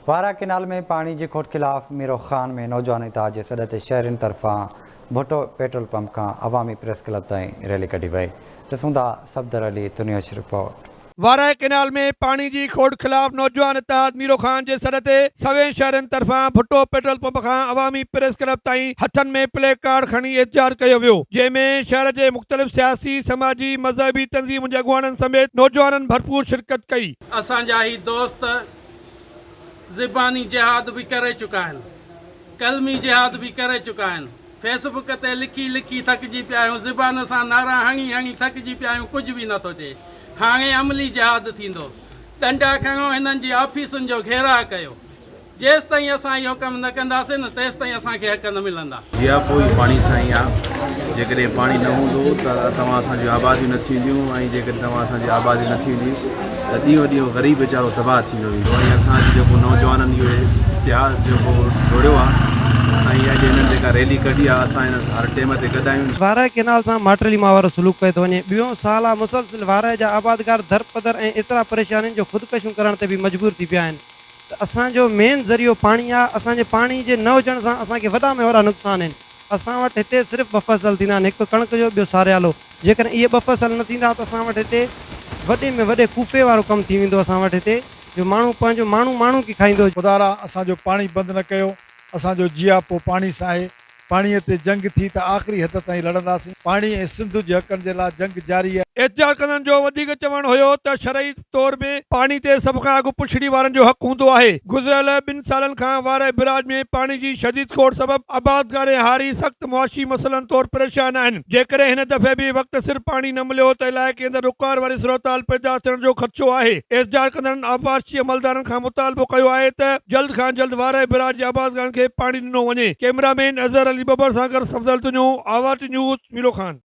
Warah canal ۾ پاڻي جي کوٽ خلاف ميرو خان ۾ نوجوان اتحاد جي سڏ تي شهرين طرفان ڀٽو پيٽرول پمپ کان عوامي پريس ڪلب تائين ريلي ڪڍي وئي. ڏسون ٿا صفدر علي تنيو جي رپورٽ. وارهه ڪئنال ۾ پاڻي جي کوٽ خلاف نوجوان اتحاد ميرو خان جي سڏ تي سوين شهرين طرفان ڀٽو پيٽرول پمپ کان عوامي پريس ڪلب تائين هٿن ۾ پلي ڪارڊ کڻي احتجاج ڪيو ويو جنهن ۾ شهر جي مختلف سياسي، سماجي، مذهبي تنظيمن جي اڳواڻن سميت نوجوانن ڀرپور شرڪت ڪئي. اسان جا هي دوست زباني جهاد به ڪري چڪا آهن، قلمي جهاد به ڪري چڪا آهن، فيس بڪ تي لکي لکي ٿڪجي پيا آهيون، زبان سان نعرا هڻي هڻي ٿڪجي پيا آهيون، ڪجهه به نٿو ٿئي. هاڻي عملي جهاد ٿيندو. ڏنڊا کڻو هنن جي آفيسن جو گهيراء ڪيو. جيستائين اسان اهو ڪم نه ڪنداسين نه تيستائين اسان کي حق نه ملندا. جياپو ئي پاڻي سان ئي آ. جيڪڏهن پاڻي نه هوندو ته توهان اسان جون آباديون نه ٿينديون ۽ جيڪڏهن توهان اسان جون آباديون نه ٿينديون ته ڏينهون ڏينهن غريب ويچارو تباهه ٿيندو ويندو ۽ اسان اڄ جيڪو نوجوانن اهو اتحاد جيڪو جوڙيو آ ۽ اڄ هنن جيڪا ريلي ڪڍي آ اسان هنن سان هر ٽيم تي گڏ آهيون. وارهه ڪئنال سان ماٽيلي ماء وارو سلوڪ ڪيو ٿو وڃي. ٻيون سال آ مسلسل وارهه جا آبادگار درپدر ۽ ايترا پريشان آهن جو خودڪشيون ڪرڻ تي به مجبور ٿي پيا آهن ته اسان جو مين ذريعو پاڻي آ اسان جي پاڻي جي نه هجڻ سان اسان کي وڏا ۾ وڏا نقصان آهن. اسان وٽ هتي صرف ٻه فصل ٿيندا آهن هڪ ڪڻڪ جو ٻيو ساريالو. جيڪڏهن اهي ٻه فصل نه ٿيندا ته اسان وٽ هتي وڏي ۾ وڏي ڪوفي وارو ڪم ٿي ويندو اسان وٽ هتي جو ماڻهو پنهنجو ماڻهو ماڻهو کي کائيندو. خدارا اسان جو پاڻي بند نه ڪيو، اسان جو جياپو پاڻي سان آهي، پاڻي تي جنگ ٿي ته آخري حد تائين لڙنداسين، پاڻي ۽ سنڌ جي حقن جي لاء جنگ جاري آهي. احتجاج ڪندڙن جو وڌيڪ چوڻ هيو ته شرعي طور به پاڻي تي سڀ کان اڳ پڇڙي وارن جو حق هوندو آهي، گذريل ٻن سالن کان وارهه بئراج ۾ پاڻي جي شديد کوٽ سبب آبادگار ۽ هاري سخت معاشي مسئلن طور پريشان آهن، جيڪڏهن هن دفعي به وقت سر پاڻي نه مليو ته علائقي اندر ڏڪار واري صورتحال پيدا ٿيڻ جو خدشو آهي. احتجاج ڪندڙن آبپاشي عملدارن کان مطالبو ڪيو آهي ته جلد کان جلد وارهه بئراج جي آبادگارن کي پاڻي ڏنو وڃي. ڪئميرا مين اظهر علي ٻٻر سان گڏ صفدر تنيو، آواز نيوز، ميرو خان.